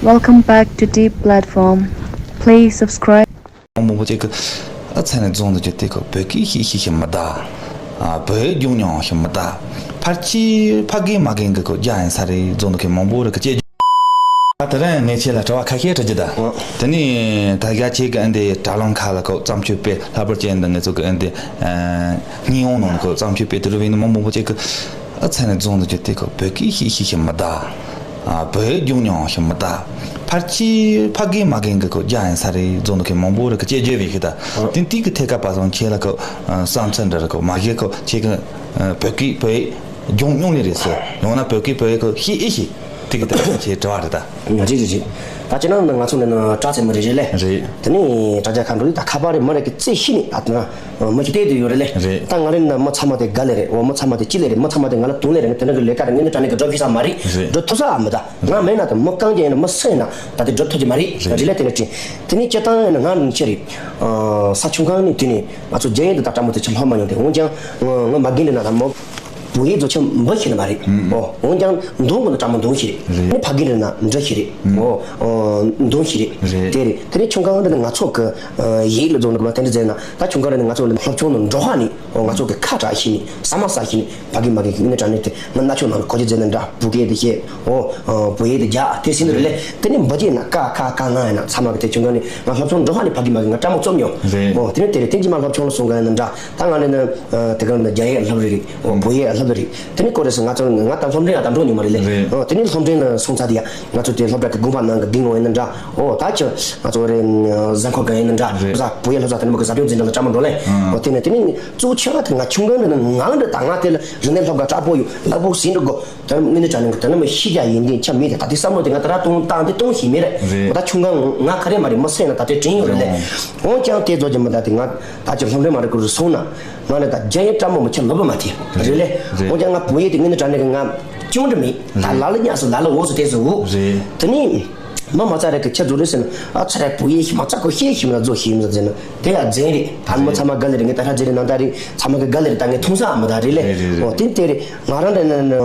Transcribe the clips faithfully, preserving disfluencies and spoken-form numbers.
Welcome back to Deep Platform. Please subscribe. མང་པོ་ཅིག་གི་ཨ་ཚ་ནས་རྫོང་དུ་བསྐྱོད་དེ་ཁོ་བོད་སྐད་ཤེས་ཤེས་ཤེས་མི་གདའ། ཨ་བོད་སྐད་སྦྱོང་མྱོང་ཤེས་མི་གདའ། ཕལ་ཆེར་ཕ་རྒན་མ་རྒན་གི་ཁོ་རྒྱ་ཡིན་ས་རེད། རྫོང་དུ་ཁོ་མང་པོ་རེད་གི་ཅེས། ད་དེ་རིང་ངས་ཁྱེད་ལ་དྲི་བ་ཁ་ཤས་དྲི་རྒྱུ་ད། ཨོ། དེ་ནས་ད་རྒྱ་ཁྱེད་ཀྱི་ཨ་འདི་དྲ་ལམ་ཁག་ལ་ཁོ་བརྩམས་ཆོས་སྤེལ། ལྷག་པར་ཅན་འདི་ངེད་ཚོ་གི་ཨ་འདི་སྙིང་དབང་ནང་ཁོ་བརྩམས་ཆོས་སྤེལ། དེ་རུ་བས་ནི་མང་མང་པོ་ཅིག་གི་ཨ་ཚ་ནས་རྫོང་དུ་བསྐྱོད་དེ་ཁོ་བོད་སྐད་ཤེས་ཤེས་ཤེས་མི་གདའ། ཨ་བོད་སྐད་སྦྱོང་མྱོང་ཤེས་མི་གདའ། ཕལ་ཆེར་ཕ་རྒན་མ་རྒན་གི་ཁོ་རྒྱ་ཡིན་ས་རེད། རྫོང་དུ་ཁོ་མང་པོ་རེད་གི་ཅེས་བརྗོད་པའི་ཤི་ད། ཨོ། དེ་དུས་ཀྱི་ཐད་ཀ་པ་སང་ཁྱེད་ལ་ཁོ་ཨ་བསམ་ཚུལ་འདྲ་རེད་ཁོ་མ་གཞི་ཁོ་ཁྱེད་ཀྱི་ཨ་བོད་སྐད་བོད་སྦྱོང་མྱོང་ལེ་རེད་ཟེར། ཡང་ན་བོད་སྐད་བོད་ཡིག་ཁོ་ཤེས་ཨེ་ཤེས། དེ་གི་ད་ཁྱེད་དྲི་བ་རེད་ད། རེད་རེད་རེད། ད་ཁྱེད་རང་ནི་ང་ཚོ་ནི་ནི་དྲག་ཚད་མི་རེད་རེད་ལེ། རེད། དེ་ནས་དྲ་རྒྱ་ཁ་འགྲོ་དུས་ད་ཁ་པར་རེད་མ་རེད་གི་རྩེ་ཤི་ནི་ད་དེ་ན་མི་ཁྱི་བལྟས་དུ་ཡོད་རེད་ལེ། རེད། ད་ང་རེ་ནི་མི་ཚང་མ་དེ་དགའ་ལེ་རེད། འོ་མི་ཚང་མ་དེ་ཅི་ལེ་རེད། མི་ཚང་མ་དེ་ང་ལ་དུང་ལེ་རེད། དེ་འདྲ་གི་ལས་ཀ་རེད། ངས་ནི་དྲ་གནས་གི་འགྲོ་ཕི་ས་མ་རེད། རེད། འགྲོ་ཐུབ་ས་ཨ་མི་ད། ང་མེད་ན་དེ་མི་རྐང་རྒྱན་ནི་མི་སུ་ཡིན་ན་ད་དེ་འགྲོ་ཐུབ་ཀྱི་མ་རེད། རེད། རེད་ལེ། དེ་ནས་དྲིན་དེ་ནས་སྤྱིར་བཏང་ནི་ང་ནི་ཆི་རེད། ས་ཆུང་གང་ནི་དེ་ནས་ང་ཚོ་རྒྱ་ཡན་དུ་ད་ལྟ་མོ་དེ་ཆ་ལྷོ་མ་ཡོང་དེ་འོན་ཀྱང་ང་ང་མ་རྒན་འདི་ན་ད་མོ། བོད་ཡིག་རྫོགས་ཆེན་འབུ་ཤེས་ནི་མ་རེད། ཨོ། འོན་ཀྱང་འདོན་དགོས་ན་དྲང་མོ་འདོན་ཤེས་རེད། རེད། ནི་ཕ་གི་རེད་ན་འབྲི་ཤེས་རེད། ཨོ། འདོན་ཤེས་རེད། རེད། དེ་རེད། དེ་ནས་ཆུང་གང་འདི་ནི་ང་ཚོ་གི་ཡིག་ལ་རྫོགས་ནི་གི་ལ་དེ་འདྲ་མཛད་ན་ད་ཆུང་གང་རེད་ནི་ང་ཚོ་ནི་སློབ་ཆུང་ནི་འགྲོ་ཧ་ནི། ཨོ། ང་ཚོ་གི་ཁ་གྲག་ཤེས་ནི་ཟ་མ་ཟ་ཤེས་ནི་ཕ་གི་མ་གི་གི་ནི་དྲང་ནི་དེ་ང་ན་ཆུང་ནང་ལ་གོ་རྒྱུ་མཛད་ནི་འདྲ་བུ་གེ་དེ་ཤེས། ཨོ། བོད་ཡིག་དེ་རྒྱ་དེ་ཟིན་རེད་ལེ། དེ་ནས་འབུ་རྒྱུ་ན་ཀ་ཁ་ག་ང་ཡིན་ན་ཚང་མ་གི་དེ་ཆུང་གང་ནི་ང་སློབ་ཆུང་འགྲོ་ཧ་ནི་ཕ་གི་མ་གི་ང་དྲང་མོ་རྩོམ་མྱོང་། རེད། ཨོ། དེ་ནས་དེ་རེད། དེ་ཇི་མ་སློབ་ཆུང་ལ་སོང་གི་ཡིན་ནི་འདྲ། ད་ང་ལ་ནི་དེ་ག་ནི་རྒྱ་ཡིག་སློབ་རེད་རེད། ཨོ། བོད་ཡིག་སློབ་རེད། དེ་ནི་གོ་རེད་ཟེར། ང་ཚོ་ང་དང་སློབ་འབྲིང་ཡང་དང་འགྲོ་ནི་མ་རེད་ལེ། རེད། ཨོ། དེ་ནི་སློབ་འབྲིང་ལ་སོང་ཚར་དེ་ཡ་ང་ཚོ་དེ་སློབ་གྲྭ་གི་དགོན་པ་ནང་གི་དགེ་རྒན་ཡིན་ནི་འདྲ། ཨོ། ད་ཁྱོད་ང་ཚོ་རེད། གཟའ་འཁོར་གང་ཡིན་ནི་འདྲ། རེད། བོད་ཡིག་སློབ་གྲྭ་དེ་ནི་མ་གི་ཟབ་སྦྱོང་འཛིན་གྲྭ་ལ་དྲང་མོ་འགྲོ་ལེ། ཨོ། དེ་ནི་དེ་ནི་གཙོ་ཆེ་བ་དེ་ང་ཆུང་གང་རེད་ན་ང་འདྲ་ད་ང་དེ་ལ་རིག་གནས་སློབ་གྲྭ་དྲག་པོ་ཡོད་ལབ་པོ་ཟིན་འགྲོ་དགོས། ད་དངོས་གནས་དྲང་གནས་ཀྱི་དེ་ནི་མི་ཤེས་རྒྱ་ཡིན་དེ་ཆ་མེད་དེ། ད་དེ་བསམ་བློ་དེ་ང་ད་ར་གཏོང་བཏང་དེ་གཏོང་ཤེས་མེད་རེད། རེད། ད་ཆུང་གང་ང་ག་རེ་མ་རེད་མི་སེམས་ན་ད་དེ་དྲན་ཡོད་རེད་ལེ། འོ། འོན་ཀྱང་དེ་ཚོ་ཅི་མི་ད་དེ་ང་ད་ཅི་སློབ་འབྲིང་མ་རེད་ཁུར་སོང་ན་ང་ལ་ད་རྒྱ་ཡིག་དྲང་མོ་མི་ཆ་ལོབ་མ་དེ་རེད་ལེ། རེད། འོན་ཀྱང་ང་བོད་ཡིག་དེ་དངོས་གནས་དྲང་གནས་ཀྱི་ང་ཅུང་འདྲ་མེད། ད་རེད། ལ་ལ་ཉག་སུ་ལ་ལ་འོ་སུ་དེ་སུ་འུ། རེད། དེ་ནི་མ་མ་ཚ་རེད་ཀྱི་ཁྱེད་ཚོ་རེད་ཟེར་ན། ཨ་ཚ་རེད། བོད་ཡིག་ཤི་མ་ཚ་ཁོ་ཤེས་ཤི་མ་ཚ་རྫོགས་ཤི་མ་ཚ་ཟེར་ན་དེ་ཡ་རྫུན་རེད། ད་མི་ཚང་མ་དགའ་ལེ་རེད། ངས་ད་ཧ་རྫུན་རེད་ནང་ད་རེད། ཚང་མ་གི་དགའ་ལེ་རེད། ད་ངས་མཐོང་ས་ཨ་མ་ད་རེད་ལེ། རེད་རེད་རེད། འོ་དེ་དེ་རེད། ང་རང་འདྲ་ནི་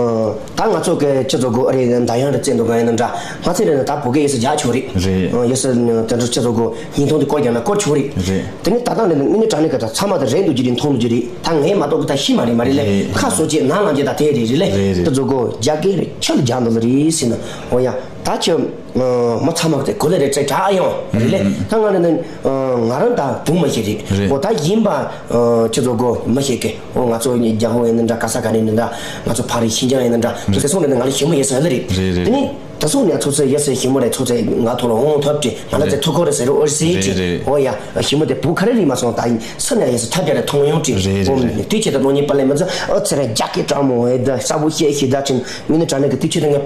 ད་ང་ཚོ་གི་ཁྱེད་ཚོ་གོ་རེད། ད་ཡང་རེད་བཙན་དུ་གང་ཡིན་ན་འདྲ། ང་ཚོ་རེད་ན་ད་བོད་སྐད་ཡོད་སུ་རྒྱག་ཆོག་རེད། རེད། ཡོད་སུ་དེ་འདྲ་ཁྱེད་ཚོ་གོ་སྙིང་ཐོང་དེ་སྐོར་རྒྱག་ན་སྐོར་ཆོག་རེད། རེད། དེ་ནི་ད་ལྟ་ནི་དངོས་གནས་དྲང་གནས་གི་ད་ཚང་མ་ད་རེད་འདུག་རྒྱུ་རེད། མཐོང་འདུག་རྒྱུ་རེད། ད་ངས་མ་གཏོགས་གི་ད་ཤི་མ་རེད་མ་རེད་ལེ། རེད། ཁ་སོ་ཅེ་ནང་ལངས་ཅེ་ད་དེ་རེད་རེད་ལེ། རེད་རེད། ཁྱེད་ཚོ་གོ་རྒྱ་སྐད་རེད་ཁྱོད་ལ་རྒྱག་འདུག་ལ་རེད་ཟེར་ན། འོ་ཡ། ད་ཁྱོད་མ་ཚང་མ་གི་དེ་གོ་ལེ་རེད་ཙེ་དྲག་ཡོང་རེད་ལེ། ད་ང་རེད་ན་ང་རང་ད་བུ་མ་ཤེས་རེད། རེད། འོ་ད་ཡིན་པ་ཁྱེད་ཚོ་གོ་མ་ཤེས་གི། འོ་ང་ཚོ་རྒྱ་ཧོ་ཡིན་ན་འདྲ། ག་ས་ག་ནས་ཡིན་ན་འདྲ། ང་ཚོ་ཕ་རི་ཤིན་ཅང་ཡིན་ན་འདྲ། ཁྱོད་ཚོ་སོང་ནས་ང་ལ་ཞི་མོ་ཡོད་ས་ལ་རེད། རེད་རེད། དེ་ནི་ད་སོང་ནས་ཚོ་ཚོ་ཡོད་ས་ཞི་མོ་རེད། ཚོ་ཚོ་ང་ཐོག་ལ་འོང་ཐབས་ཀྱི་ང་ལ་ཚེ་ཐུག་ཁོ་རེད་ཟེར་རོ་ཨོ་སི་ཀྲི། རེད་རེད། འོ་ཡ་ཞི་མོ་དེ་བུ་ག་རེ་རིག་མ་སོང་། ད་ཡིན་ས་ནས་ཡོད་ས་ཐབས་ཀྱི་རེད་མཐོང་ཡོང་ཀྲི། རེད་རེད། འོ་རེད། དུས་ཆེད་དུ་ནོ་ཉིད་པ་ལས་མ་ཚོ་ཨོ་ཚེ་རེད་རྒྱ་སྐད་དྲང་མོ་འོ་ད་གསལ་པོ་བཤད་ཤེས་ད་ཕྱིན་དངོས་གནས་དྲང་གནས་ཀྱི་དུས་ཆེད་དུ་ངས་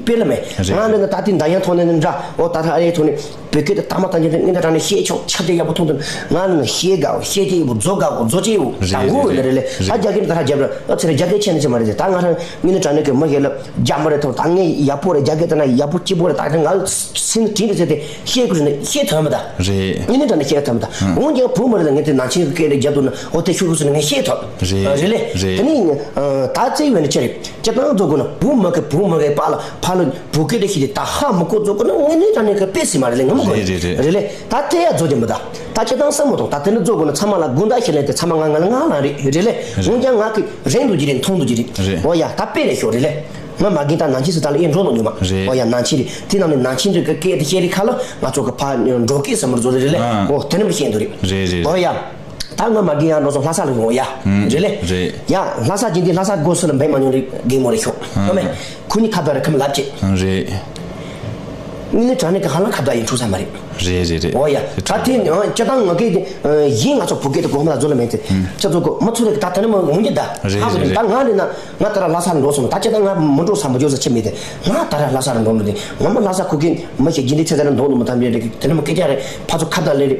དཔེ་ལ་མེད། རེད། ང་འདི་ན་ད་དེ་འདྲ་ཡང་མཐོང་ནས་འདྲ། འོ་ད་ད་ཨ་རེ་ཐོག་ནས། བོད་སྐད་དེ་དག་མ་དང་ཆེན་དེ་ངས་ད་དྲང་ནས་བཤད་ཆོག་ཆ་དེ་ཡག་པོ་མཐོང་དུས་ང་ནི་བཤད་དགའ་བོ་བཤད་ཀྱི་ཡོད་པོ་རྫོགས་དགའ་བོ་རྫོགས་ཀྱི་ཡོད་པོ། རེད་ད་ངོ་རེད་རེད་རེད་རེད། ད་རྒྱ་སྐད་དེ་ད་རྒྱབ་ར་ཨ་ཚེ་རེད་རྒྱ་སྐད་ཆེ་ནི་ཆེ་མ་རེད་དེ། ད་ང་རང་ངས་ནི་དྲང་ནས་ཀྱི་མ་ཤེས་ལབ་རྒྱ་མ་རེད་ཐོག་ད་ངས་ཡག་པོ་རེད། རྒྱ་སྐད་དེ་ན་ཡག་པོ་སྐྱིད་པོ་རེད། ད་དེ་ང་སེམས་དྲིན་དུ་ཚེ་དེ་བཤད་དགོས་རེད་ནི་བཤད་ཐུབ་མ་ད། རེད། ངས་ནི་དྲང་ནས་བཤད་ཐུབ་མ་ད། འོན་ཀྱང་བུ་མ་རེད་ད་ངས་དེ་ནང་ཆེན་གྱི་སྐད་རེད་རྒྱབ་འདུག་ན་འོ་དེ་ཤུགས་ཤུགས་སུ་ནི་ངས་བཤད་ཐུབ། རེད་རེད་ལེ། རེད། དེ་ནི་ད་རྩེ་བས་ནི་ཆེ་རེད། སྤྱིར་བཏང་རྫོགས་དགོས་ན་བུ་མ་གི་བུ་མ་གི་པ་ལ་ཕ་ལ་བུ་སྐད་དེ་ཤེས་ཏེ་ད་ཧ་མི་གོ་རྫོགས་དགོས་ན་དངོས་གནས་དྲང་གནས་ཀྱི་དཔེ་སྲིད་མ་རེད་ལེ། ངོ་མ་གོ་རེད་རེད་རེད། རེད་ལེ། ད་དེ་ཡ་རྫོགས་ཀྱི་མི་ད། ད་སྤྱིར་བཏང་བསམ་མི་ཐོག་ད་དེ་ནི་རྫོགས་དགོས་ན་ཚང་མ་ལ་དགོངས་དག་ཞིག་ལེན་ཏེ་ཚང་མ་ང་ང་ལ་ང་ལ་རེད་རེད་ལེ། རེད། འོན་ཀྱང་ང་གི་རེད་འདུག་ཀྱི་རེད་མཐོང་འདུག་ཀྱི་རེད། རེད། འོ་ཡ་ད་དཔེ་རེད་ཤོག་རེད་ལེ། ང་མ་རྒན་ད་ནང་ཆེན་སུ་ད་ལ་ཨེ་འགྲོ་ནོ་ཉོ་མ། རེད། འོ་ཡ་ནང་ཆེན་རེད། དེ་ནང་ནས་ནང་ཆེན་རེད་གི་སྐད་དེ་ཤེས་རེད་ཁ་ལ་ང་ཚོ་གི་ཕ་འགྲོ་སྐད་ཟེར་མི་རྫོགས་རེད་ལེ། ཨ། འོ་དེ་ནི་མི་ཤེས་འདུག་རེད། རེད་རེད། འོ་ཡ། ད་ང་མ་རྒན་ཡང་འགྲོ་སོང་ལྷ་ས་ལ་ཡོང་ཡ། ཨུམ། རེད་ལེ། རེད། ཡ་ལྷ་ས་ཇི་འདི་ལྷ་ས་སྒོ་སུ་ལ་འབད་མ་མྱོང་རེད་རྒན་མོ་རེད་ཤོག་ཨ། ཡོང་མེད། ཁོ་གཉིས་ཁ་བརྡ་རེད་ཁམ་ལབ་ཅེས། རེད། དངོས་གནས་དྲང་གནས་ཀྱི་ཧ་ལམ་ཁ་བརྡ་ཡིན་འཁྲུག་ས་མ་རེད། རེད་རེད་རེད། འོ་ཡ། ད་དེ་ནི་སྤྱིར་བཏང་ང་གིས་ཡིན་ང་ཚོ་བོད་སྐད་དུ་གོ་མ་ལ་བཟོ་ལ་མེད་དེ། ཁྱེད་ཚོ་གོ་མ་ཚོ་ལ་ད་ད་ནི་མ་འོང་གི་ད། རེད་ཧ་གོ་རེད་རེད། ད་ང་རེད་ན་ང་ད་ར་ལྷ་སར་འགྲོ་སོང་ད་སྤྱིར་བཏང་ང་མི་འགྲོ་ས་མ་འགྱོ་ས་ཆེ་མེད་དེ། ང་ད་ར་ལྷ་སར་འགྲོ་མི་དེ་ང་མ་ལྷ་ས་ཁུ་གེ་མ་ཤེས་ཇི་འདི་ཚེ་ཚེ་ར་འདོགས་ལ་མ་ཐམ་རེད་དེ་ནི་མ་སྐད་ཆ་རེད་ཕ་ཚོ་ཁ་བརྡ་ལེ་རེད།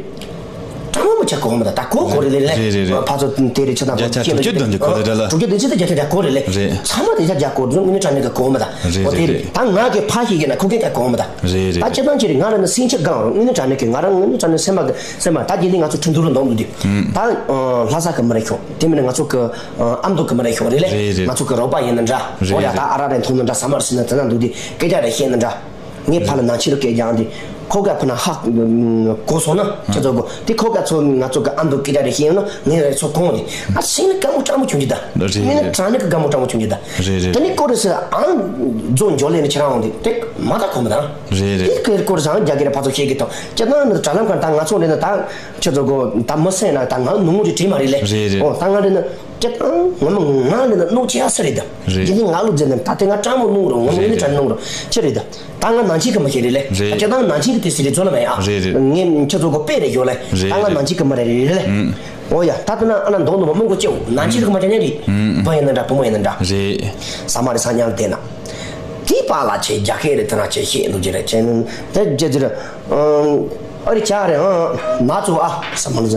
ད་མ་མ་ཆ་གོ་མ་ད་ད་གོ་གོ་རེད་ལེ་ལེ། རེད་རེད་རེད། ཕ་ཚོ་དེ་རེད་ཆ་ད་རྒྱ་ཆ་དྲུག་ཅུ་བདུན་ཅུ་གོ་རེད་ལ། དྲུག་ཅུ་བདུན་ཅུ་ད་རྒྱ་ཆ་གོ་རེད་ལེ། རེད། ཚང་མ་དེ་ཆ་རྒྱ་གོ་རེད་དངོས་གནས་དྲང་གནས་ཀྱི་གོ་མ་ད། རེད་འོ་དེ་རེད་རེད། རེད་ད་ང་གི་ཕ་ཤེས་ཀྱི་ན་ཁུ་གེ་ད་གོ་མ་ད། རེད་རེད། ད་ཁྱེད་རང་ཁྱེད་རེད་ང་རང་ནི་སེང་ཆ་གང་རུང་དངོས་གནས་དྲང་གནས་ཀྱི་ང་རང་དངོས་གནས་དྲང་གནས་སེམས་པ་གི་སེམས་པ་ད་དེ་འདི་ང་ཚོ་ཁྲིན་ཏུ་རུ་འདོང་འདུག་དེ། ད་ལྷ་ས་གི་མི་རེད་ཤོག་དེ་མིན་ན་ང་ཚོ་གི་ཨ་མདོ་གི་མི་རེད་ཤོག་རེད་ལེ། རེད་རེད། ང་ཚོ་གི་རོགས་པ་ཡིན་ན་འདྲ། རེད་འོ་ཡ་རེད། ད་ཨ་ར་རེ་མཐོང་ན་འདྲ་ས་མར་སི་ན་དེ་ན་འདུག་དེ་སྐད་ཆ་རེ་བཤད་ན་འདྲ། ངས་ཕར་ལ་ནང་ཆོས་ལ་སྐད་རྒྱག་འདི་ཁོ་ག་ཁོ་ན་ཧ་གོ་སོང་ན་ཁྱེད་ཚོ་གོ་དེ་ཁོ་ག་ཚོ་ང་ཚོ་ག་ཨ་མདོ་སྐད་ཆ་རེ་བཤད་ཡོང་ན་ངས་རེ་ཚོ་གོང་རེ་ཨ་སེམས་ལ་དཀའ་མོ་སྤྲང་མོ་བྱུང་གི་ད། རེད་མིན་ན་རེད། དྲང་ནས་གི་དཀའ་མོ་སྤྲང་མོ་བྱུང་གི་ད། རེད་རེད། དེ་ནི་ཀོ་རེ་སི་ཨང་རྫོ་འཇོ་ལེ་ནི་ཁྱེད་རང་འོང་དེ་དེ་མ་ད་གོ་མ་ད། རེད་རེད། དེ་ཀོ་རེ་སི་ཨང་རྒྱ་གི་རེ་ཕ་ཚོ་ཤེས་གི་ཐོ་ཁྱེད་རང་ནི་དྲ་ལམ་ཁར་ད་ང་ཚོ་ལེ་ནི་ད་ཁྱེད་ཚོ་གོ་ད་མི་སེ་ན་ད་ང་ནུ་མོ་རེ་བྲིས་མ་རེད་ལེ། རེད་རེད། ཨོ་ད་ང་རེ་ནི་ཁྱེད་རང་ང་མ་ང་ལེ་ནི་ནུ་ཆེ་ཨ་སི་རེད་ད། རེད། ཡིན་ནི་ང་ལོ་རྫས་ནི་ད་དེ་ང་སྤྲང་མོ་ནུ་རོ་ང་མ་རེད་ནི་དྲ་རེད། ནུ་རོ་ཁྱེད་རེད་ད། ད་ང་ནང་ཆེན་གི་མི་ཤེས་རེད་ལེ། རེད། ད་ཁྱེད་ད་ནང་ཆེན་གི་དེ་སི་རེད་ཚོ་ལ་མེད་ཨ། རེད་རེད། ངས་ཁྱེད་ཚོ་གོ་དཔེ་རེད་ཡོད་ལེ། རེད་ད་ང་རེད། ནང་ཆེན་གི་མི་རེད་རེད་ལེ། ཨུམ། ཨོ་ཡ་ད་ལྟ་ན་ཨ་ན་མདོག་ནི་མ་མང་གོ་ཅེའུ་ནང་ཆེན་གི་མ་ཅང་ཉན་རེད། ཨུམ། བུ་ཡིན་ན་འདྲ་བུ་མོ་ཡིན་ན་འདྲ། རེད། ས་མ་རེད་ས་ཉག་ལ་བསྡད་ན། དེ་པ་ལ་ཆེ་རྒྱ་སྐད་རེད་དེ་ན་ཆེ་ཤེས་འདུག་ཅེ་རེད་ཆེ་ནི་དེ་ཅེ་ཅེ་རེད། ཨ་རི་ཅག་རེད་ཨང་ན་ཚོ་ཨ་ས་མ་ན་ཚོ་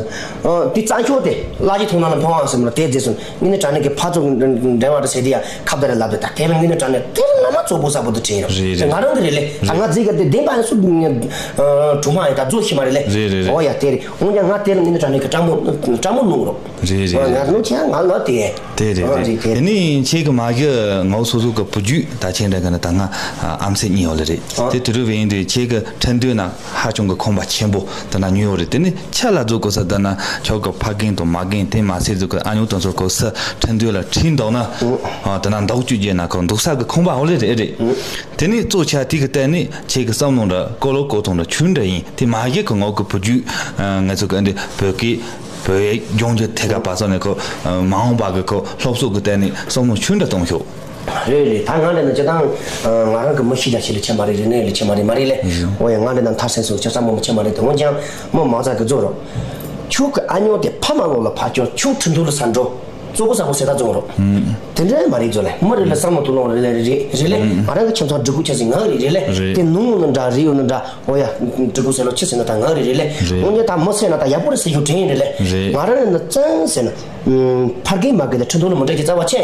དེ་གཙང་ཤོག་དེ་ལ་ཅི་ཐོང་ན་ལ་ཕོང་ཨ་ས་མ་ལ་དེ་རྫས་སོང་། ངས་ནི་དྲ་ནས་ཀྱི་ཕ་ཚོ་འབྲེལ་བ་རེ་ཟེར་དེ་ཡ་ཁ་བརྡ་རེ་ལབ་དེ་ད་དེ་ལ་ངས་ནི་དྲ་ནས་དེ་ལ་ང་མ་གཙོ་བོ་ས་བོ་དུ་དྲན་རོ། རེད་རེད། ང་རང་གི་རེད་ལེ། ད་ང་རྫིག་ག་དེ་བདེན་པ་ཡང་སུ་གྲུ་མ་ཡང་ད་རྫོ་ཤི་མ་རེད་ལེ། རེད་རེད་རེད། ཨོ་ཡ་དེ་རེད། འོན་ཀྱང་ང་དེ་ལ་ངས་ནི་དྲ་ནས་ཀྱི་སྤྲང་མོ་སྤྲང་མོ་ནོ་རོ། རེད་རེད་རེད། ང་ནོ་ཁྱེད་ང་ལ་དེ། དེ་རེད་ཨ་རེད། རེད་དེ་རེད། དེ་ནི་ཁྱེད་ཀྱི་མ་གི་ངའོ་སོ་སོ་གི་བུ་རྒྱུད་ད་ཁྱེད་འདྲ་གི་ནི་ད་ང་ཨམ་སྲས་གཉིས་ཡོད་ལེ་རེད། ཨ། དེ་དུ་རུ་བས་ཡིན་དུས་ཁྱེད་ཀྱི་ཁྲིན་ཏུའུ་ན། ཧ་ཅང་གི་ཁོམ་པ་ཆེན་པོ་དེ་ན་ཉོས་ཡོད་རེད། དེ་ནི་ཆ་ལ་རྫོགས་དགོས་ས་དེ་ན་ཁྱོད་ཀྱི་ཕ་རྒན་དང་མ་རྒན་དེ་མ་ཟད་རྫོགས་ཀྱི་ཨ་ཉོ་དང་ཚོ་གོ་ས་ཁྲིན་ཏུའུ་ལ་ཁྲིད་འདུག་ན། ཨ་དེ་ན་འདོག་བཅུག་རྒྱུ་ན་ཁོ་འདུག་ས་གི་ཁོམ་པ་འོ་ལེ་རེད་རེད། དེ་ནི་གཙོ་ཆ་དེ་གི་སྟེང་ནས་ཁྱེད་ཀྱི་བསམ་བློ་འདྲ་ཀོ་ལོ་ཀོ་ཐོང་འདྲ་ཆུན་འདྲ་ཡིན་དེ་མ་གཞི་གི་ངོ་གི་བུ་རྒྱུད་ང་ཚོ་གི་འདི་བོད་སྐད་བོད་ཡིག་སྦྱོང་རྒྱུ་ཐད་ཀ་པ་སོགས་ནས་ཁོ་མ་འོངས་པ་གི་ཁོ་སློབ་གསོ་གི་སྟེང་ནས་བསམ་བློ་ཆུན་འདྲ་གཏོང་ཤོག་རེད་རེད། ད་ང་འདྲ་ན་སྤྱིར་བཏང་ང་རང་གི་མི་ཤི་ད་ཤི་ལ་ཆེ་མ་རེད། རེད་ནས་ལ་ཆེ་མ་རེད་མ་རེད་ལེ། འོ་ཡ་ང་འདྲ་ན་མཐར་སེམས་སུ་ཆ་ཚང་མོ་མི་ཆེ་མ་རེད་དེ་འོན་ཀྱང་མི་མང་ཚ་གི་རྫོ་རོ། ཁྱོད་ཀྱི་ཨ་ཉོ་དེ་ཕ་མ་ལོ་ལ་ཕ་ཅོ་ཁྱོད་ཁྲིན་ཏུ་ལ་ས་འགྲོ་གཙོ་བོ་ས་བོ་སེ་ད་རྫོ་རོ། དེ་འདྲ་མ་རེད་རྫོ་ལེ་མི་རེད་ལ་བསམ་བློ་ཏུ་ལོང་རེད་ལེ་རེད་རེད་ལེ། ང་རང་གི་ཁྱིམ་ཚང་སྒྲིག་གུ་ཆ་ཟིག་ང་རེད་རེད་ལེ། རེད། དེ་ནུ་ནི་འདྲ་རེད་ཡོད་ནི་འདྲ། འོ་ཡ། སྤྲུལ་སྐུ་ཟེར་ལོ་ཆི་ཟེར་ན་ད་ང་རེ་རེ་ལེ། རེད། འོན་ཀྱང་ད་མི་ཟེར་ན་ད་ཡག་པོ་རེད་ཟེར་རྒྱུ་དྲན་རེ་ལེ། རེད། ང་རང་རེ་ན་བཙན་ཟེར་ན། ཕར་རྒན་མ་རྒན་ད་ཁྲིན་ཏུ་ལ་མི་འདྲ་གི་རྩ་བ་ཆེ།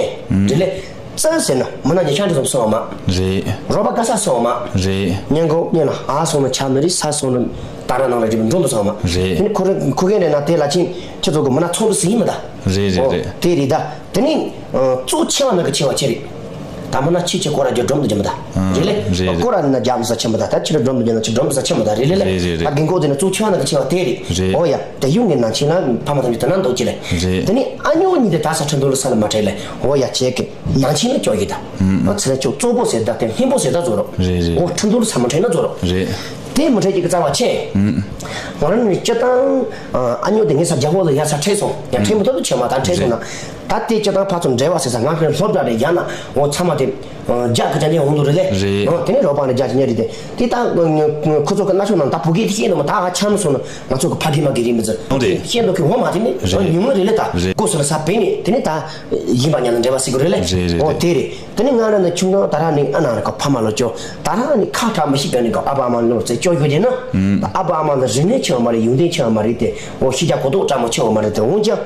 རེད་ལེ། བཙན་ཟེར་ན་མི་ན་ཉེ་ཤང་འདྲ་སོང་སོང་བ་མ། རེད། རོགས་པ་དཀའ་ས་སོང་བ་མ། རེད། ཉན་གོ་ཉན་ན་ཨ་སོང་ན་ཆ་མི་རེད་ས་སོང་ན་ད་ར་ནང་ལ་རེད་འགྲོ་མི་སོང་བ་མ། རེད། དེ་ནི་ཁོ་རེ་ཁོ་རྒན་རེ་ན་དེ་ལ་ཆེན་ཁྱེད་ཚོ་གི་མི་ན་ཚོང་འདུ་ཟིན་ཡིན་མི་ད། རེད་རེད་རེད། དེ་རེད་ད། དེ་ནི། གཙོ་ཆེ་བ་ནི་གི་ཆེ་བ་ཆེ་རེད། ད་མི་ན་ཆེ་ཆེ་སྐོར་ར་རྒྱ་སྒྲོམ་དུ་རྒྱ་མི་ད། རེད་ལེ། རེད་རེད། སྐོར་ར་ནི་ན་རྒྱ་མི་ས་ཆེ་མི་ད་ད་ཆེ་ར་སྒྲོམ་དུ་རྒྱ་ན་ཆེ་སྒྲོམ་དུ་ས་ཆེ་མི་ད་རེད་ལེ་ལེ། རེད་རེད་རེད། ད་རྒན་གོག་དེ་ནི་གཙོ་ཆེ་བ་ནི་གི་ཆེ་བ་དེ་རེད། རེད། འོ་ཡ་དེ་ཡུང་ངེ་ནང་ཆེ་ན་ཕ་མ་ཐམས་ཅད་དེ་ན་འདོག་ཅི་ལེ། རེད། དེ་ནི་ཨ་ཉོ་གཉིས་དེ་ད་ས་ཁྲིན་ཏུ་ལ་ས་ལ་མ་ཁྲེལ་ལེ། འོ་ཡ་ཁྱེད་ཀྱི་ནང་ཆེ་ན་ཅོག་ཡི་ད། ཨ་ཚེ་ལ་ཅོག་གཙོ་པོ་ཟེར་ད་དེ་ཧིན་པོ་ཟེར་ད་ཟོ་རོ། རེད་རེད། འོ་ཁྲིན་ཏུ་ལ་ས་མ་ཁྲེལ་ན་ཟོ་རོ། རེད། དེ་མི་འཕྲད་ཀྱི་རྩ་བ་ཆེ། ང་རང་ནི་སྤྱིར་བཏང་ཨ་ཉོ་དེ་ངས་ས་རྒྱ་བོ་ལ་ཡ་ས་ཁྲེལ་སོང་ཡ་ཁྲེལ་མི་ཐུབ་ཏུ་ཆེ་མ་ད་ཁྲེལ་སོང་ན། ད་དེ་སྤྱིར་བཏང་ཕར་ཚུར་འབྲེལ་བ་ཟེར་ས་ང་ཁོས་སློབ་གྲྭ་རེ་རྒྱག་ན་འོ་ཚང་མ་དེ་རྒྱག་གི་ཅན་ནས་འོང་དུ་རེད་ལེ། རེད། དེ་ནས་རོགས་པ་ནས་རྒྱག་ཅན་ནས་རེད་དེ་དེ་ད་ཁོ་ཚོ་གི་སྣ་ཤོག་ནང་ད་བུ་གེ་དེ་ཤེས་ནོ་མ་ད་ཧ་ཆམ་སོང་ན་ང་ཚོ་གི་ཕ་གི་མ་གི་རིན་མི་ཚོ་རེད། ཤེས་ནོ་གི་འོ་མ་དེ་ནི་རེད། ཉུང་ངུ་རེད་ལེ་ད་རེད། ཀོ་སོ་ལ་ས་བེ་ནི་དེ་ནི་ད་ཡིན་པ་ཉ་ལ་འབྲེལ་བ་ཟེར་གི་རེད་ལེ། རེད་རེད། འོ་དེ་རེད། དེ་ནི་ང་རང་ནི་ཆུང་ཆུང་ད་རང་ནི་ཨ་ན་ར་ཁ་ཕ་མ་ལོ་ཅོ་ད་རང་ནི་ཁ་གྲག་མི་ཤེས་ཀྱང་ནི་ཀ་ཨ་ཕ་ཨ་མ་ལོ་ཚེ་ཅོ་ཡོད་དེ་ན། ཨ་ཕ་ཨ་མ་ལ་རིག་གནས་ཆེ་བ་མ་རེད། ཡོན་ཏན་ཆེ་བ་མ་རེད་དེ། འོ་ཤི་རྒྱ་གོ་རྟོགས་སྤྲང་མོ་ཆེ་བ་མ་རེད་དེ་འོན་ཀྱང་།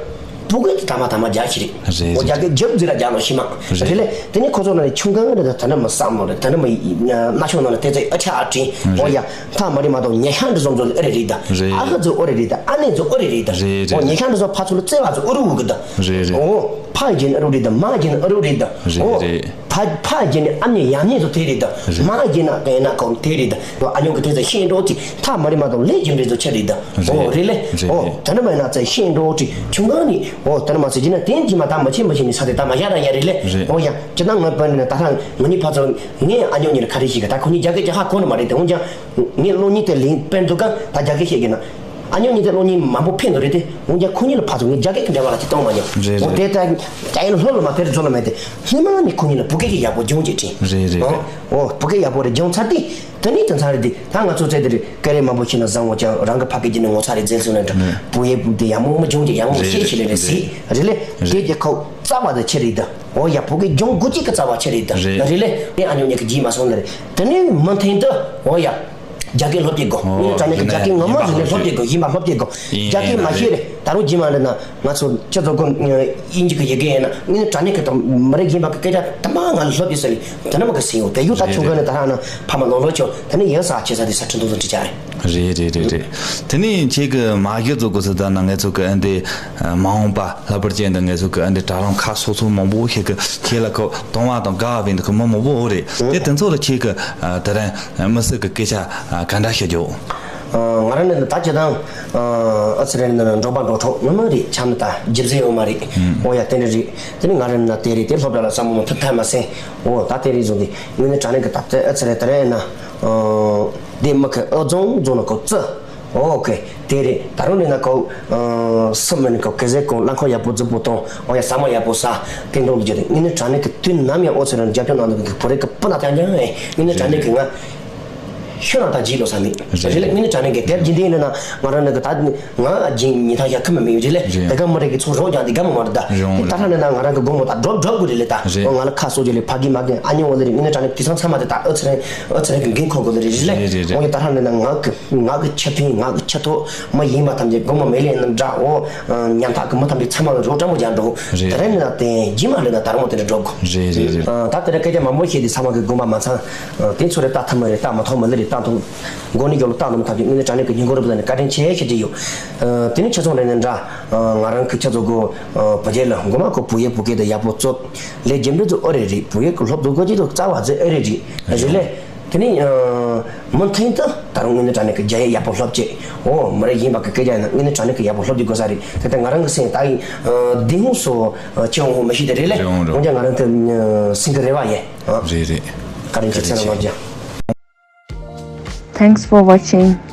ཕྲུ་གུ་དེ་ད་མ་ད་མ་རྒྱ་ཤི་རེད། རེད་འོ་རྒྱ་གི་རྒྱབ་འཛི་ལ་རྒྱ་ལོ་ཤི་མ། རེད་ལེ། དེ་ནི་ཁོ་ཚོ་ན་ནི་ཆུང་གང་རེད་ད་ད་ནི་མི་བསམ་ལོ་རེད་ད་ནི་མི་ན་ཆུང་ན་ལ་དེ་ཚེ་ཨ་ཆ་ཨ་དྲིན། འོ་ཡ། ཐ་མ་རེད་མ་གཏོགས་ཉེ་ཤང་འདི་ཚོ་ཚོ་ཨ་རེ་རེད་ད། རེད། ཨ་ཁ་ཚོ་ཨོ་རེ་རེད་ད་ཨ་ནེ་ཚོ་ཨོ་རེ་རེད་ད། རེད་རེད། འོ་ཉེ་ཤང་འདི་ཚོ་ཕ་ཚོ་ལ་བརྩེ་བ་ཚོ་ཨོ་རུ་འུ་གི་ད། རེད་རེད། འོ། ཕ་རྒན་ཨ་རུ་རེད་ད་མ་རྒན་ཨ་རུ་རེད་ད། རེད་འོ། རེད། ཕ་ཕ་རྒན་ཨ་མྱེས་ཡ་མྱེས་ཚོ་དེ་རེད་ད། རེད། མ་རྒན་ཨ་རྒན་ཨ་ཁོང་དེ་རེད་ད། འོ་ཨ་ཉོ་གི་དེ་ཚོ་ཤེས་འགྲོ་དེ་ཐ་མ་རེད་མ་གཏོགས་ལས་རྒྱུ་འབྲས་ཚོ་ཆ་རེད་ད། འོ་རེད་ལེ། རེད། འོ་ད་ནི་མ་ན་ཚ་ཤེས་འགྲོ་དེ་ཆུང་གང་ནི་འོ་ད་ནི་མ་ཚ་ཅི་ན་དེན་གྱི་མ་ད་མ་ཆེ་མ་ཆེ་ནི་ས་དེ་ད་མ་ཡ་ར་ཡ་རེད་ལེ། རེད། འོ་ཡ་ཅི་ན་ང་པ་ནི་ད་ཧ་ང་ནི་ཕ་ཚོ་ངས་ཨ་ཉོ་ཉི་ལ་ཁ་རེ་ཞིག་གི་ད་ཁོ་ནི་རྒྱ་སྐད་ཅི་ཧ་གོ་ནི་མ་རེད་དེ་འོ་ཀྱང་། ངས་གློག་བརྙན་དེ་ལེན་དཔེར་འདུག་ག་ད་རྒྱ་སྐད་བཤད་ཀྱི་ན། ཨ་ཉོ་ཉི་དེ་གློག་བརྙན་མང་པོ་ཕན་འདུག་རེད་དེ་འོན་ཀྱང་ཁོ་གཉིས་ལ་ཕར་ཚུར་ངས་རྒྱ་སྐད་ཀྱི་འབྲེལ་བ་ལ་ཅི་གཏོང་མ་མྱོང་། རེད་འོ་རེད། དེ་ལྟར་རྒྱ་ཡིན་ལྷོད་ལ་མ་དེར་རྫོ་ལ་མེད་དེ་ཧི་མ་ནི་ཁོ་གཉིས་ལ་བུ་སྐད་ཀྱི་ཡག་པོ་སྦྱོང་བྱེད་དྲིན། རེད་རེད། འོ་བུ་སྐད་ཡག་པོ་རེ་སྦྱོང་ཚར་དེ་དེ་ནས་དེ་ཚར་རེད་དེ་ད་ང་ཚོ་ཚེ་དེ་རེད་སྐད་རེ་མང་པོ་ཤེས་ན་བཟང་བོ་ཅང་རང་གི་ཕ་སྐད་ཀྱི་ནི་ངོ་ཚ་རེད་བཙན་སོང་ན་འདྲ་བུ་ཡེ་བུ་དེ་ཡག་མོ་མོ་སྦྱོང་བྱེད་ཡག་མོ་ཤེས་ཤེས་ལེ་རེད་ཟི་རེད་ལེ་དེ་རྒྱལ་ཁབ་རྩ་བ་དེ་ཆེ་རེད་ད། འོ་ཡ་བུ་གའི་སྦྱོང་དགོས་ཅིག་གི་རྩ་བ་ཆེ་རེད་ད། རེད། རེད་ལེ། དེ་ཨ་ཉོ་ཉེ་གི་རྗེས་མ་སོང་ནི་རེད། དེ་ནས་མུ་མཐུད་དུ་འོ་ཡ། རྒྱ་སྐད་སློབ་སྐྱེ་དགོས། ཨོ། དངོས་གནས་དྲང་གནས་ཀྱི་རྒྱ་སྐད་ངོ་མ་ཡིན་ན་ཡིན་པ་ཟིན་ནས་སློབ་སྐྱེ་དགོས། ཡིན་པ་སློབ་སྐྱེ་དགོས། ཡིན། རྒྱ་སྐད་ཡིན་མ་ན་ཤེས་རེད། ད་རུང་རྗེས་མ་རེད་ན་ང་ཚོ་སྤྱི་ཚོགས་ཁོ་དབྱིན་ཇི་གི་ཡི་གེ་ཡིན་ན་དངོས་གནས་དྲང་གནས་ཀྱི་དང་མི་རིགས་ཡིན་པ་གི་སྐད་ཆ་དུ་མ་ང་ལ་སློབ་སྐྱེ་ཟེར་ལེ་དེ་ན་མ་གི་སེ་ཡོད་པས་ཡུ་ད་རེད་ཆུང་གི་རེད། ནས་ད་རང་ན་ཕ་མ་ལོ་ལོ་ཆོ་དེ་ནས་ཡོད་ས་ཆེ་ས་དེ་ས་ཁྲི་འདུག་ཚོ་འདྲི་ཆ་རེད། རེད་རེད་རེད་རེད། དེ་ནས་ཁྱེད་ཀྱི་མ་གཞི་བཟོ་དགོས་ཟེར་ད་ན་ང་ཚོ་གི་ཨ་འདི་མ་འོངས་པ་ལྷག་པར་ཅན་དུ་ང་ཚོ་གི་ཨ་འདི་དྲ་ལམ་ཁག་སོ་སོ་མང་པོ་ཞིག་གི་ཁྱེད་ལ་ཁོ་གཏོང་བ་དང་དགའ་བ་བས་འདི་ཁོ་མི་མང་པོ་འོ་རེད། དེ་དེ་ཚོ་ལ་ཁྱེད་ཀྱི་ཨ་དེ་རིང་མི་སེར་གྱི་སྐད་ཆ་ཨ་ག་འདྲ་ཞིག་རྒྱོབ། ཨ་ང་རང་ནི་ད་ཅི་དང་ཨ་ཨ་ཚེ་རིང་ནི་འགྲོ་པ་འགྲོ་གྲོགས་ནི་མ་རེད། ཆམ་ནི་ད་རྒྱུ་མཚན་ཡོད་མ་རེད། ཨོ་ཡ་དེ་འདྲ་རེད། དེ་ནི་ང་རང་ནི་དེ་རེད། དེ་སློབ་གྲྭ་ལ་བསམ་བློ་མ་ཐུབ་ཐབས་མ་སེང་། ཨོ་ད་དེ་རེད་བཟོ་འདི་ངས་ནི་དྲང་གནས་ཀྱི་ད་ལྟ་ཨ་ཚེ་རིང་དེ་རིང་ན་ཨ་དེ་མི་ཁ་ཨ་རྫོང་རྫོང་ན་ཁོ་བརྩི། ཨོ་ཁེ་དེ་རེད། ད་རུང་ནི་ན་ཁོ་ཨ་སུ་མི་ནི་ཁོ་གེ་ཟེ་ཁོ་རླངས་འཁོར་ཡག་པོ་རྫིག་པོ་གཏོང་། ཨོ་ཡ་ཟ་མ་ཡག་པོ་ཟ། དེ་འདྲ་ལ་བརྗོད་དེ་ངས་ནི་དྲང་གནས་ཀྱི་དུས་ནམ་ཡང་ཨོ་ཚེ་རིང་རྒྱབ་སྐྱོར་གནང་འདུག་གི་བུ་རེ་གི་སྤུ་ན་ཐང་ཀྱང་ཨེ་ངས་ནི་དྲང་གནས་ཀྱི་ང་ཤོད་ན་ད་བརྗེད་ལོ་ས་མེད་རེད་ལེ། ངས་ནི་དྲང་གནས་ཀྱི་དེབ་ཀྱི་འདི་ནི་ན་ང་རང་ནི་གི་ད་ང་ཨ་ཇིང་ཉི་ཐག་ཡ་ཁ་མི་མི་ཡོད་རེད་ལེ། རེད། དེ་ག་མི་རེད་གི་ཚོ་རོགས་ཀྱང་དེ་ག་མི་མ་རེད་ད། རེད་འོང་རེད། ད་ལྷ་ནི་ན་ང་རང་གི་དགོང་མོ་ད་སྒྲོབ་སྒྲོབ་གི་རེད་ལེ་ད། རེད། ང་ལ་ཁ་གསོ་རྒྱུ་ལེ་ཕ་གི་མ་གི་ཨ་ཉོ་འོ་ལེ་རེད། ངས་ནི་དྲང་གནས་དུས་ཚང་ཚང་མ་དེ་ད་ཨོ་ཚེ་རིང་ཨོ་ཚེ་རིང་གི་འགན་ཁུར་དགོས་ལེ་རེད་ལེ། རེད་རེད་རེད། འོང་ཡ་ད་ལྷ་ནི་ན་ང་གི་ང་གི་ཆ་མཐུན་ང་གི་ཆ་ཐོག་མ་ཡིན་པ་ཐམས་ཅད་དགོང་མོ་མེ་ལེ་ནི་འདྲ་འོ་ཉམ་ཐག་གི་མི་ཐམས་ཅད་ཚང་མ་ལ་རོགས་སྤྲང་པོ་རྒྱག་འགྲོ། རེད། དེ་རིང་ནི་ན་དེ་རྗེས་མ་ལེ་ན་ད་རུང་དེ་འདྲ་འགྲོ་དགོས། རེད་རེད་རེད། ད་དེ་རིང་སྐད་ཆ་མང་པོ་བཤད་དེ་ཚང་མ་གི་དགོངས་པ་མ་ཚང་། དེ་ཚོ་རེ་ལྟ་ཐུབ་མ་རེད། ལྟ་མ་ཐུབ་མ་ལེ་རེད། ལྟ་ཐུབ། མགོ་ནས་མཇུག་ལ་བཏང་དུ་མ་ཐག་གི་དངོས་གནས་དྲང་གནས་ཀྱི་སྙིང་ཁོང་རུ་བུ་ལ་ནི་བཀའ་དྲིན་ཆེ་ཞེས་བྲིས་ཡོད། ཨ་དེ་ནི་ཁྱེད་ཚོ་རེ་ནི་འདྲ། ཨ་ང་རང་གི་ཁྱེད་ཚོ་གོ་ཨ་བུ་རྒྱལ་ལ་མགོ་མ་གོ་བུ་ཡེ་བུ་སྐད་དུ་ཡག་པོ་རྩོད། ལས་རྒྱུ་འབྲས་ཚོ་ཨོ་རེ་རེད། བུ་ཡེ་གི་སློབ་དུ་གོ་ཅི་དུ་རྩ་བ་ཚེ་ཨེ་རེ་རེད། རེད་ལེ། དེ་ནི་ཨ་མུ་མཐུད་དུ་ད་རུང་དངོས་གནས་དྲང་གནས་ཀྱི་རྒྱ་ཡེ་ཡག་པོ་སློབ་ཅེས། ཨོ་མི་རེ་ཡིན་པ་གི་སྐད་ཆ་ཡིན་ན་དངོས་གནས་དྲང་གནས་ཀྱི་ཡག་པོ་སློབ་རྒྱུ་དགོས་ས་རེད། དེ་ལྟར་ང་རང་གི་སེམས་ད་ཡིན་ཨ་འདི་ཧུང་སོ་ཨ་ཅི་ཧུང་ཧུང་མི་ཤེས་དེ་རེད་ལེ། རེད་འོང་རེད། འོང་ཀྱང་ང་རང་གི་ཨ་སེམས་ཀྱི་རེ་བ་ཡིན། ཨ་རེད་རེད། བཀའ་དྲིན་ཆེ། ཚེ་རིང་བཀའ་དྲིན་ཆེ། ལ་མ་རྒྱ། Thanks for watching.